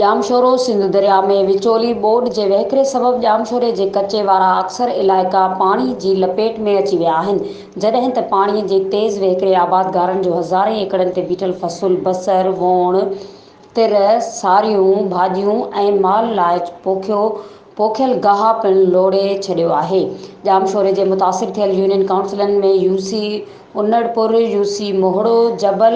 ڄامشورو، سنڌو درياء ۾ وچولي ٻوڏ جي وهڪري سبب ڄامشوري جي ڪچي وارا اڪثر علائقا پاڻي جي لپيٽ ۾ اچي ويا آهن، جڏهن ته پاڻي جي تيز وهڪري آبادگارن جو هزارين ايڪڙن تي بيٺل فصل بصر، ووڻ، تر، ساريون، ڀاڄيون ۽ مال لاء پوکيو پوکيل گاهه پڻ لوڙهي ڇڏيو آهي. ڄامشوري جي متاثر ٿيل يونين ڪائونسلن ۾ يوسي انڙپور، يوسي موهڙو جبل،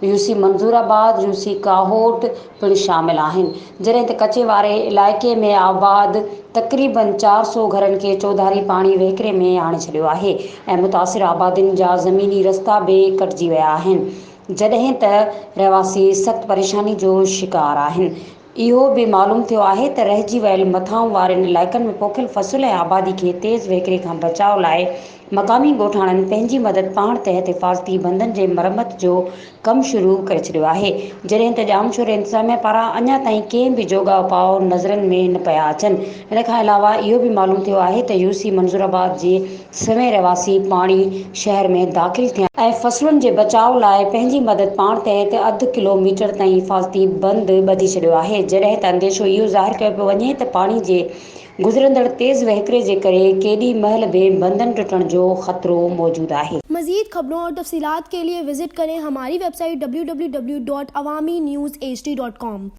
يوسي منظور آباد، يوسي ڪاهوٽ پڻ شامل آهن. جڏهن ته ڪچي واري علائقي ۾ آباد تقريبن 400 گهرن کي چوڌاري پاڻي وهڪري ۾ آڻي ڇڏيو آهي ۽ متاثر آبادين جا زميني رستا به ڪٽجي ويا آهن. جڏهن ته رهواسي سخت پريشاني جو شڪار آهن. اهو به معلوم ٿيو آهي ته رهجي ويل مٿانهون وارن علائقن ۾ پوکيل فصل ۽ آبادي کي تيز وهڪري کان بچاء لاء مقامي ڳوٺاڻن پنهنجي مدد پاڻ تحت حفاظتي بندن جي مرمت جو ڪم شروع ڪري ڇڏيو آهي جڏهن ته ڄامشوري انتظاميا پاران اڃا تائين ڪنهن به جوڳا اپاء نظرن ۾ نه پيا اچن ان کان علاوه اهو به معلوم ٿيو آهي ته يوسي منظورآباد جي سوين رهواسي پاڻي شهر ۾ داخل ٿيڻ ۽ فصلن جي بچاء لاء پنهنجي مدد پاڻ تحت اڌ ڪلو ميٽر تائين حفاظتي بند ٻڌي ڇڏيو آهي جڏهن ته انديشو اهو ظاهر ڪيو پيو وڃي ته پاڻي جي گذرندڙ تيز وهڪري جي ڪري ڪيڏي مهل به بندن ٽٽڻ جو خطرو موجود آهي. مزيد خبرون اور تفصيلات کے لئے وزٽ ڪرين ھماري web site www.awamiNewsHD.com.